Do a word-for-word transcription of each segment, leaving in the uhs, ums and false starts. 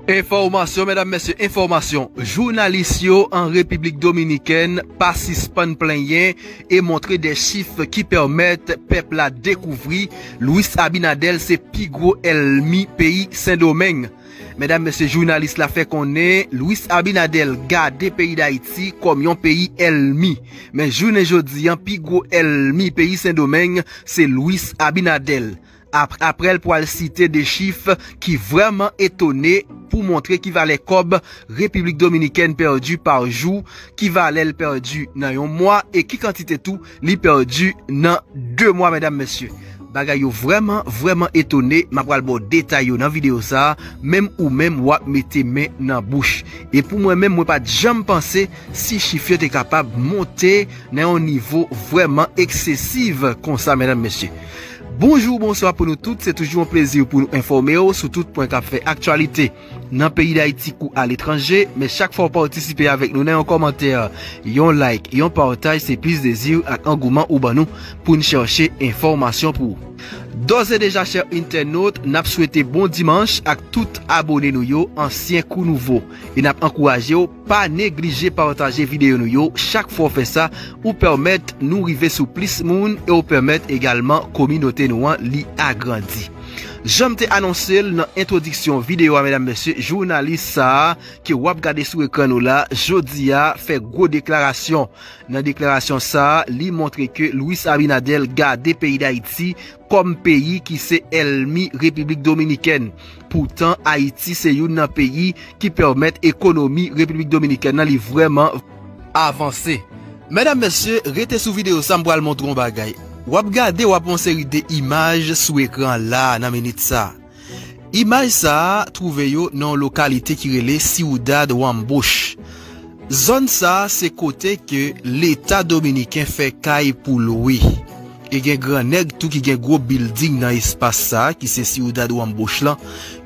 Enfòmasyon, medam, mesye, enfòmasyon. Jounalis yo an Repiblik Dominikèn pa sispann plenyen e montre de chif ki pèmèt pèp la dekouvri Luis Abinader se pi gwo èlmi peyi Sendomeng. Medam, mesye, jounalis la fè konnen Luis Abinader gade peyi Dayiti kòm yon peyi èlmi. Men jounen jodi an, pi gwo èlmi peyi Sendomeng se Luis Abinader. Ap-, aprè l pral site de chif ki vrèman etone pou montre ki valè kòb Repiblik Dominikèn pèdi pa jou, ki valè l pèdi nan yon mwa e ki kantite tou li pèdi nan de mwa, medam, mesye. Bagay yo vrèman, vrèman etone. M ap pral ba w detay yo nan videyo sa a. Menm ou menm, w ap mete men nan bouch. E pou mwen menm, mwen pa t janm panse si chif yo te kapab monte nan yon nivo vrèman eksesiv konsa, medam, mesye. Bonjou, bonswa pou nou tout. Se toujou yon plezi pou nou enfòme w sou tout pwen k ap fè aktyalite nan peyi Dayiti kou aletranje. Men chak fwa w patisipe avèk nou nan yon kòmantè, yon like, yon pataj, se plis dezi ak angouman ou ban nou pou n chèche enfòmasyon pou ou. Dòzèdeja, chè entènot, n ap swete bon dimanch ak tout abone nou yo, ansyen kou nouvo. E n ap ankouraje w, pa neglije pataje videyo nou yo chak fwa w fè sa, ou pèmèt nou rive sou plis moun e w pèmèt egalman kominote nou an li agrandi. Jan m te anonse l nan entwodiksyon videyo a, medam, mesye, jounalis sa a ke w ap gade sou ekran nou la, jodi a, fè gwo deklarasyon. Nan deklarasyon sa a, li montre ke Luis Abinader gade peyi Dayiti kòm peyi ki se èlmi Repiblik Dominikèn. Poutan, Ayiti se youn nan peyi ki pèmèt ekonomi Repiblik Dominikèn nan li vrèman avanse. Medam, mesye, rete sou videyo sa, m pral montre w yon bagay. W ap gade, w ap wè yon seri de imaj sou ekran la nan minit sa. Imaj sa a twouve yo nan yon lokalite ki rele Ciudad Wambush. Zòn sa a se kote ke Leta dominiken fè kay pou lwe. E gen gran nèg tou ki gen gwo bilding nan espas sa a, ki se Ciudad Wambush lan.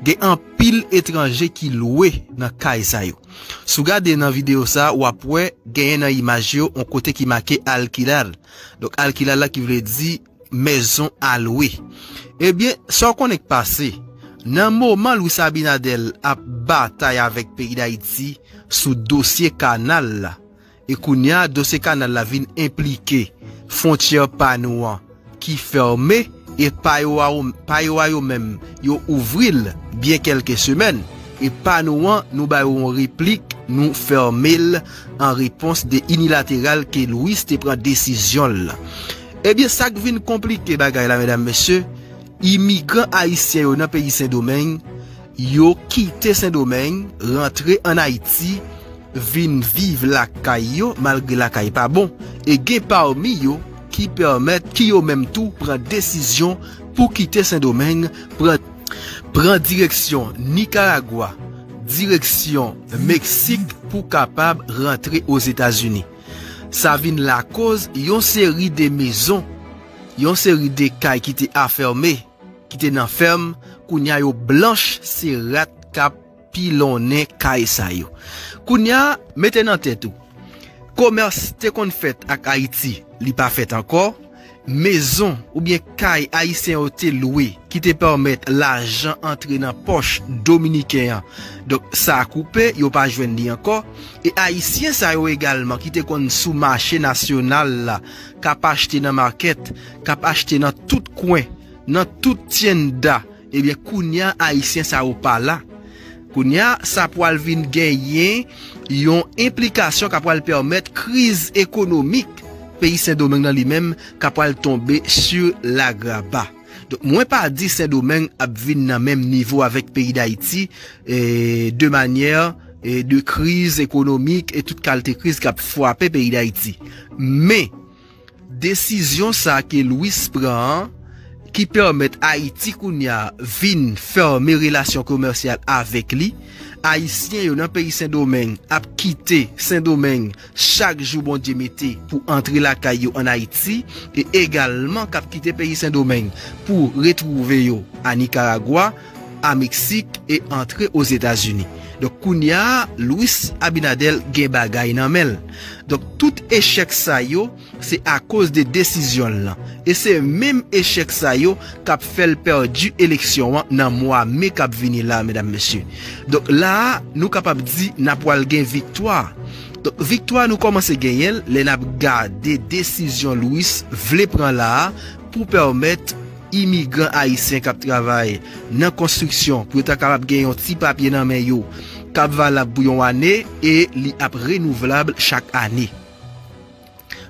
Gen anpil etranje ki lwe nan kay sa yo. Si w gade nan videyo sa a, w ap wè genyen nan imaj yo yon kote ki make alquilar. Donk, alquilar la ki vle di maison à louer. Ebyen, sa w konnen k pase? Nan moman Luis Abinader ap batay avèk peyi Dayiti sou dosye kanal la, e kounye a, dosye kanal la vin enplike fwontyè pa nou an ki fèmen, e pa yo a, pa yo a yo menm, yo ouvri l byen kèlke semèn, e pa nou an, nou ba yo yon replik, nou fèmen l an repons de inilateral ke Luis te pran desizyon l lan. Ebyen, sa k vin konplike bagay la, medam, mesye, imigran ayisyen yo nan peyi Sendomeng, yo kite Sendomeng, rantre ann Ayiti, vin viv lakay yo, malgre lakay pa bon, e gen pami yo ki pèmèt, ki yo menm tou pran desizyon pou kite Sendomeng, pran, pran direksyon Nikaragwa, direksyon Meksik pou kapab rantre Ozetazini. Sa vin lakoz yon seri de mezon, yon seri de kay ki te afèmen, ki te nan fèm, kounye a yo blanch, se rat k ap pilonnen kay sa yo. Kounye a, mete nan tèt ou, komès te konn fèt ak Ayiti, li pa fèt ankò. Mezon oubyen kay ayisyen yo te lwe, ki te pèmèt lajan antre nan pòch dominiken an. Donk, sa a koupe, yo pa jwenn li ankò. E ayisyen sa yo egalman, ki te konn sou mache nasyonal la, k ap achte nan makèt, k ap achte nan tout kwen, nan tout tyenda, ebyen, kounye a, ayisyen sa yo pa la. Kounye a, sa pral vin genyen yon enplikasyon k ap pral pèmèt kriz ekonomik peyi Sendomeng nan li menm k ap pral tonbe sou lagraba. Donk, mwen pa di Sendomeng ap vin nan menm nivo avèk peyi Dayiti, e, de manyè, e, de kriz ekonomik e tout kalte kriz k ap frape peyi Dayiti. Men, desizyon sa ke Luis pran an, ki pèmèt Ayiti kounye a vin fèmen relasyon komèsyal avèk li, Ayisyen yo nan peyi Sendomeng ap kite Sendomeng chak jou Bondye mete pou antre lakay yo ann Ayiti, e egalman k ap kite peyi Sendomeng pou retwouve yo a Nikaragwa, a Meksik e antre Ozetazini. Donk, kounye a, Luis Abinader gen bagay nan men l. Donk, tout echèk sa yo, se akoz de desizyon l lan. E se menm echèk sa yo k ap fè l pèdi eleksyon an nan mwa me k ap vini la, medam, mesye. Donk, la a, nou kapab di n ap pral gen viktwa. Donk, viktwa nou kòmanse genyen l lè n ap gade desizyon Luis vle pran la a pou pèmèt imigran ayisyen k ap travay nan konstriksyon pou yo ta kapab gen yon ti papye nan men yo k ap valab pou yon ane e li ap renouvlab chak ane.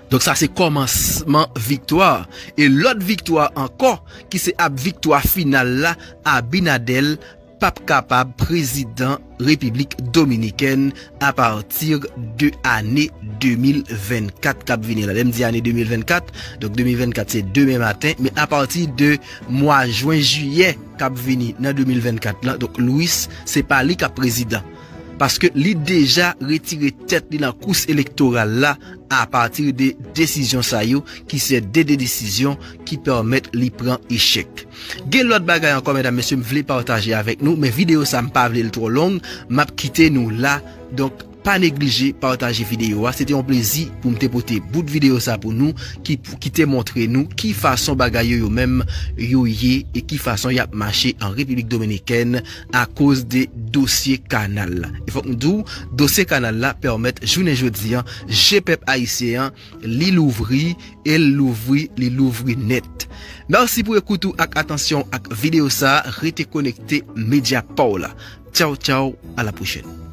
Donk, sa se kòmansman viktwa. E lòt viktwa ankò, ki se ap viktwa final la, Abinader p ap kapab prezidan Repiblik Dominikèn apati de ane de mil vennkat k ap vini la. Lè m di ane de mil vennkat, donk de mil vennkat se demen maten, men apati de mwa jen, jiyè k ap vini nan de mil vennkat lan, donk Luis, se pa li k ap prezidan. Paske li deja retire tèt li nan kous elektoral la apati de desizyon sa yo, ki se de, de desizyon ki pèmèt li pran echèk. Gen lòt bagay ankò, medam, mesye, m vle pataje avèk nou, men videyo sa m pa vle l twò long, m ap kite nou la. Donk, pa neglije pataje videyo a. Se te yon plezi pou m te pote bout videyo sa pou nou, ki, ki te montre nou ki fason bagay yo, yo menm, yo ye e ki fason y ap mache an Repiblik Dominikèn akoz de dosye kanal la. E fòk m di w, dosye kanal la pèmèt jounen jodi an, je pèp ayisyen an, li louvri, e l louvri, li louvri nèt. Mèsi pou ekout ou ak atansyon ak videyo sa a. Rete konekte medya pa w la. Tchaw, tchaw, a la pwochèn.